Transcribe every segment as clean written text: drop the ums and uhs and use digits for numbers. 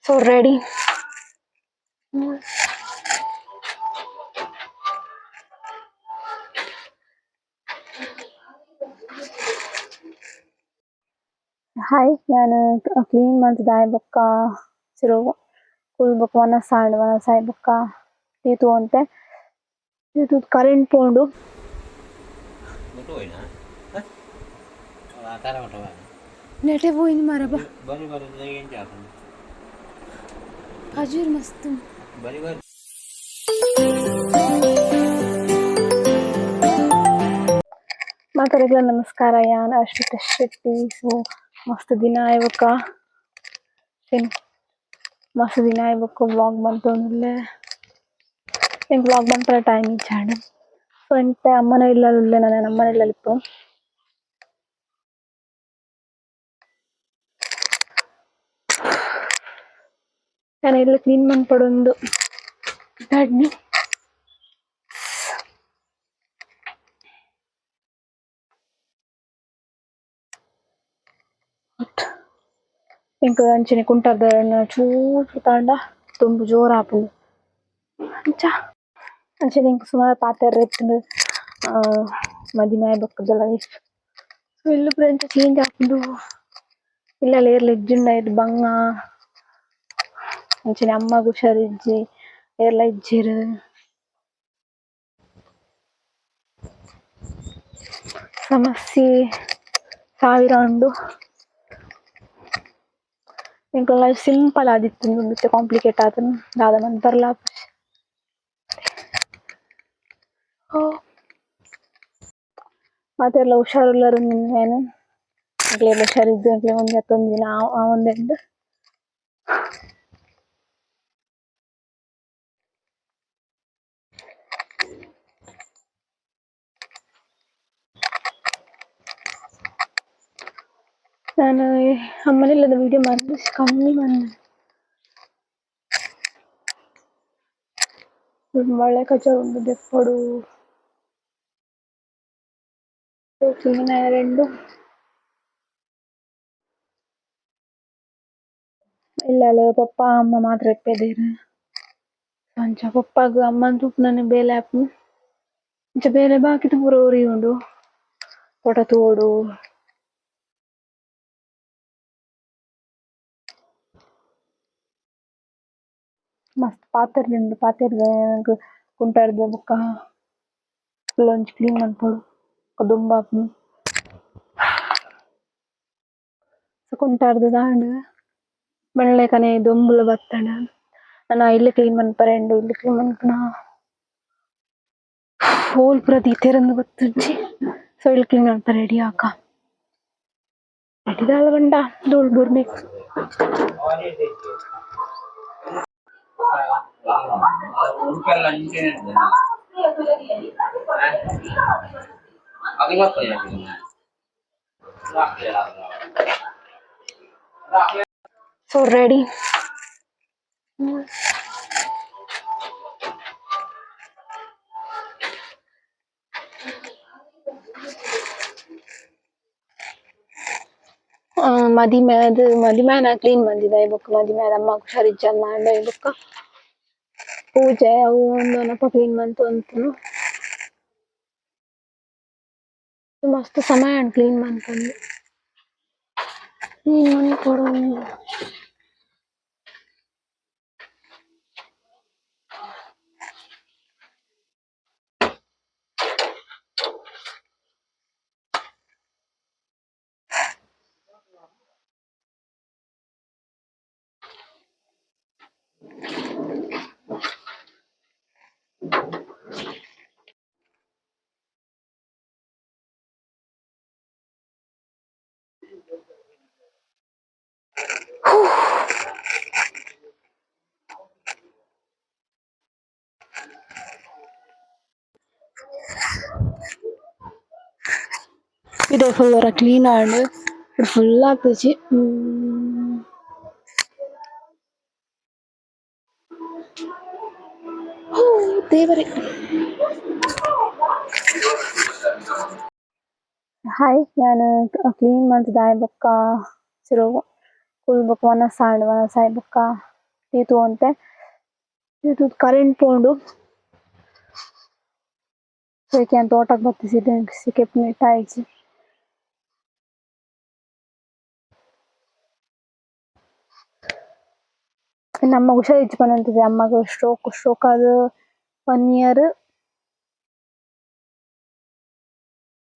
So ready. Hi, ಯಾನ್ clean ಮಂತ್ ಬೊಕ್ಕ ಚಿರು ಕುಲ್ ಬೊಕ್ಕ ವನಸ್ ಆಂಡ್ ವನಸ್ ಆಯಿ ಬೊಕ್ಕ ಟೀ ತೂವೊಂತೆ ಟೀ ತೂದು ಕರೆಂಟ್ ಪೋಂಡು. ನೆಟೆ ಪೋಯಿನಿ ಮರಬ. ಬರಿ ಬರಿ ಎಂಚ ಖಜೂರ್ ಮಸ್ತ್. ಬರಿ ಬರಿ. ಮಾತೆರೆಗ್ಲ ನಮಸ್ಕಾರ. ಯಾನ್ ಅಶ್ವಿತಾ ಶೆಟ್ಟಿ. ಸೊ ಮಸ್ತ್ ದಿನ ಆಯಿ ಬೊಕ್ಕ ಮಸ್ತ್ ದಿನ ಆಯಿ ಬೊಕ್ಕ ವ್ಲಾಗ್ ಮಂತೊಂದುಲ್ಲೆ. ಎಂಕ್ ವ್ಲಾಗ್ ಮನ್ಪರೆ ಟೈಮ್ ಇಜ್ಜಾಂಡ್. ಸೊ ಇತ್ತೆ ಅಮ್ಮನ ಇಲ್ಲಲ್ ಉಲ್ಲೆ ನನ ಅಮ್ಮನ ಇಲ್ಲಲ್ ಇಪ್ಪು. ಯಾನ್ ಇಲ್ಲ್ ಕ್ಲೀನ್ ಮನ್ಪೊಡೊಂದು ಪಿದಾಡ್ನಿ. ಎಂಕ್ ಅಂಚನೆ ಕುಂಟಾರ್ದ ಚೂರು ತಾಂಡ ದೊಂಬು ಜೋರ್ ಆಪುಂಡು. ಅಂಚ ಅಂಚನೆ ಎಂಕ್ ಸುಮಾರ್ ಪಾತೆರ್ರೆ ಇತ್ತುಂಡು ಮದಿಮೆ ಆಯಿ ಬೊಕ್ಕದ ಲೈಫ್. ಸೊ ಇಲ್ಲ್ ಪೂರ ಎಂಚ ಚೇಂಜ್ ಆಪುಂಡು. ಇಲ್ಲಲ್ ಏರ್ಲ ಇಜ್ಜಿಂಡ ಏತ್ ಬಂಗ. ಅಂಚನೆ ಅಮ್ಮಗ್ ಹುಷಾರಿಜ್ಜಿ, ಏರ್ಲ ಇಜ್ಜೆರ್. ಸಮಸ್ಯೆ ಸಾವಿರ ಉಂಡು. ಎಂಕ್ ಲೈಫ್ ಸಿಂಪಲ್ ಆದಿತ್ತುಂಡು, ಇತ್ತೆ ಕಾಂಪ್ಲಿಕೇಟ್ ಆತುಂಡು, ದಾದ ಮನ್ಪರೆಲ ಆಪುಜಿ. ಮಾತೆರ್ಲ ಹುಷಾರುಲ್ಲೆರ್ ಯಾನ್. ಎಂಕ್ಲೆಗ್ ಹುಷಾರಿಜ್ಜಿ, ಎಂಕ್ಲೆಗ್ ಒಂಜಿ ಅತ್ತ್ ಒಂಜಿ ದಿನ ಆವೊಂದೆ ಉಂಡು. ಯಾನ್ ಅಮ್ಮನ ಇಲ್ಲದ ವಿಡಿಯೋ ಮಂತ್ ಕಮ್ಮಿ ಮಂತ್. ಮಳೆ ಕಜ ಉಂಡು ದೆಪ್ಪೊಡು. ಕ್ಲೀನ್ ಆಯೆರೆ ಇಲ್ಲಲ್ ಪೊಪ್ಪ ಅಮ್ಮ ಮಾತ್ರ ಇಪ್ಪೆದೆರ್. ಅಂಚ ಪೊಪ್ಪಗ್ ಅಮ್ಮನ್ ತೂಪುನನೆ ಬೇಲೆ ಆಪುಂಡು. ಅಂಚ ಬೇಲೆ ಬಾಕಿದ ಪೂರ ಒರಿಯುಂಡು. ತೋಟ ತೂವೊಡು. ಮಸ್ತ್ ಪಾತೆರ್ದುಂಡು, ಪಾತೆರ್ದ್ ಕುಂಟಾರ್ದ್ ಬೊಕ್ಕ ಫುಲ್ ಒಂಜಿ ಕ್ಲೀನ್ ಮನ್ಪೊಡು. ಬೊಕ್ಕ ದುಂಬು ಆಪುಂಡು. ಸೊ ಕುಂಟಾರ್ದ್ ದಾಂಡ್ ಬಣ್ಣಲೇಕನೆ ದೊಂಬುಲ ಬತ್ತುಂಡು. ನನ ಇಲ್ಲ್ ಕ್ಲೀನ್ ಮನ್ಪರೆ ಉಂಡು, ಇಲ್ಲ್ ಕ್ಲೀನ್ ಮನ್ಪುನ ಓಲ್ ಪೂರ ದೀತೆರಂದ್ ಗೊತ್ತುಜ್ಜಿ. ಸೊ ಇಲ್ಲ್ ಕ್ಲೀನ್ ಮನ್ಪರೆ ರೆಡಿ ಆಕ. ರೆಡಿ ದಾಲ ಪಂಡ ಧೂಳು ಬುರ್ಬೇಕು. ಸೊ ರೆಡಿ. ಮದಿಮೆ ಅದು ಮದಿಮೆ ಕ್ಲೀನ್ ಮಂದಿದ ಬೊಕ್ಕ ಮದಿಮೆ ಆದ್ ಅಮ್ಮಗ್ ಹುಷಾರಿಜ್ಜಂದ ಆಂಡ ಬೊಕ್ಕ ಪೂಜೆ ಅವು ಉಂದು ಕ್ಲೀನ್ ಮಂತೊಂದುಪ್ಪುನು. ಮಸ್ತ್ ಸಮಯ ಆಂಡ್ ಕ್ಲೀನ್ ಮನ್ಪೊಂದು. ಕ್ಲೀನ್ ಮನ್ಪೊಡು. ಇದೆ ಫುಲ್ ಒರ ಕ್ಲೀನ್ ಆಂಡ್ ಫುಲ್ ಆತುಜಿ. ದೇವರೇ. ಹಾಯ್, ಯಾನ್ ಕ್ಲೀನ್ ಮಂತ್ ಆಯಿ ಬೊಕ್ಕ ಚಿರು ಕುಲ್ ಬೊಕ್ಕ ವನಸ್ ಆಂಡ್, ವನಸ್ ಆಯಿ ಬೊಕ್ಕ ಟೀ ತೂವೊಂತೆ. ಟೀ ತೂದು ಕರೆಂಟ್ ಪೋಂಡು. ಐಕ್ ಯಾನ್ ತೋಟಗ್ ಬತ್ತ್ ಸೀದಾ ಸಿಕೆ ಇಪ್ಪುನೇಟ ಆಯಿಜಿ. ಎನ್ನ ಅಮ್ಮಗ್ ಹುಷಾರಿಜ್ಜಿ ಪನೊಂದಿತ್ತೆ ಅಮ್ಮಗ್ ಸ್ಟ್ರೋಕ್ ಸ್ಟ್ರೋಕ್ ಆದ್ 1 ಇಯರ್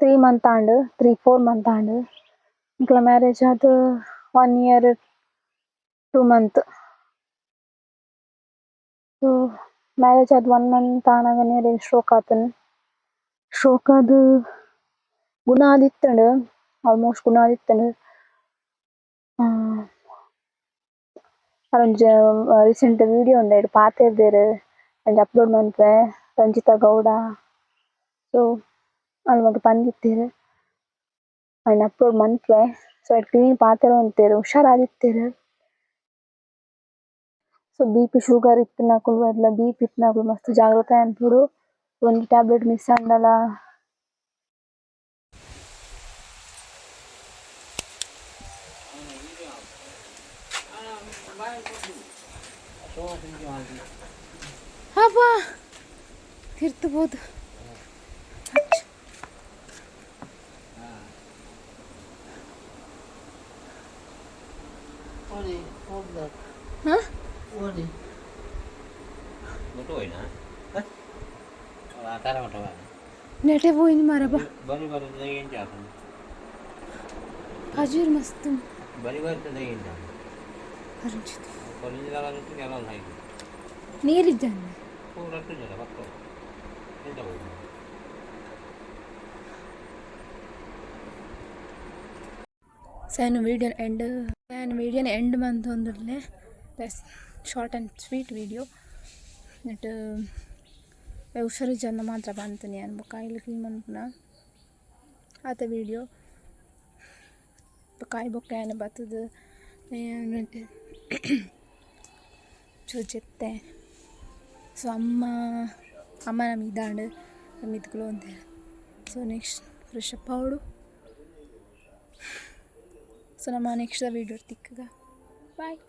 3 ಮಂತ್ ಆಂಡ್ 3 4 ಮಂತ್ ಆಂಡ್. ಎಂಕ್ಲ ಮ್ಯಾರೇಜ್ ಆದ್ 1 ಇಯರ್ 2 ಮಂತ್. ಸೊ ಮ್ಯಾರೇಜ್ ಆದ್ 1 ಮಂತ್ ಆನಗನೆ ಅರೆಗ್ ಸ್ಟ್ರೋಕ್ ಆತುಂಡ್. ಸ್ಟ್ರೋಕ್ ಆದ್ ಗುಣ ಆದಿತ್ತುಂಡು ಆಲ್ಮೋಸ್ಟ್ ಗುಣ ಆದಿತ್ತುಂಡು. ಅರೊಂಜಿ ರೀಸೆಂಟ್ ವಿಡಿಯೋ ಉಂಡು ಐಟ್ ಪಾತೆರ್ದೆರ್ ಒಂಜಿ ಅಪ್ಲೋಡ್ ಮನ್ಪುವೆ ರಂಜಿತಾ ಗೌಡ. ಸೊ ಅಲ್ ಮಾತ ಪಂದಿತ್ತೆರ್ ಐನ್ ಅಪ್ಲೋಡ್ ಮನ್ಪುವೆ. ಸೊ ಐಟ್ ಕ್ಲೀನ್ ಪಾತೆರೊಂತೆರ್ ಹುಷಾರಾದಿತ್ತೆರ್. ಸೊ ಬಿಪಿ ಶುಗರ್ ಇತ್ತಿನಕುಲು ಲ ಬಿಪಿ ಇತ್ತಿನಕುಲು ಮಸ್ತ್ ಜಾಗ್ರತೆ ಆದಿಪ್ಪೊಡು ಒಂಜಿ ಟ್ಯಾಬ್ಲೆಟ್ ಮಿಸ್ಸ್ ಆಂಡಲ. ಅಬ್ಬಾ ತಿರ್ತು ಪೋದು. ನೆಟೆ ಪೋಯಿನಿ ಮರಬ. ಖಜೂರ್ ಮಸ್ತ್. ನೀರಿಜ್ಜಂದೆ. ಸೊ ವಿಡಿಯೋ ಎಂಡ್ ಯಾನ್ ವಿಡಿಯೋನ ಎಂಡ್ ಮಂತೊಂದುಲ್ಲೆ. That's short and sweet video. ನೆಟ್ ಹುಷಾರಿಜ್ಜಂದ ಮಾತ್ರ ಪಂತುನಿ ಯಾನ್ ಬೊಕ್ಕ ಆಯಿಲ್ ಕ್ಲೀನ್ ಮನ್ಪುನ ಆತ ವಿಡಿಯೋ. ಬೊಕ್ಕ ಆಯಿ ಬೊಕ್ಕ ಯಾನ್ ಬತ್ತುದು ಚೂರು ಜೆತ್ತೆ. ಸೊ ಅಮ್ಮ ಅಮ್ಮನ ಮಿದಾಂಡ್ ಮಿತ್ತ್ ಕುಲೊಂದೆರ್. ಸೊ ನೆಕ್ಸ್ಟ್ ಫ್ರೆಶ್ ಅಪ್ ಆವೊಡು. ಸೊ ನಮ ನೆಕ್ಸ್ಟ್ ದ ವಿಡಿಯೋ ತಿಕ್ಕುಗ. ಬಾಯ್.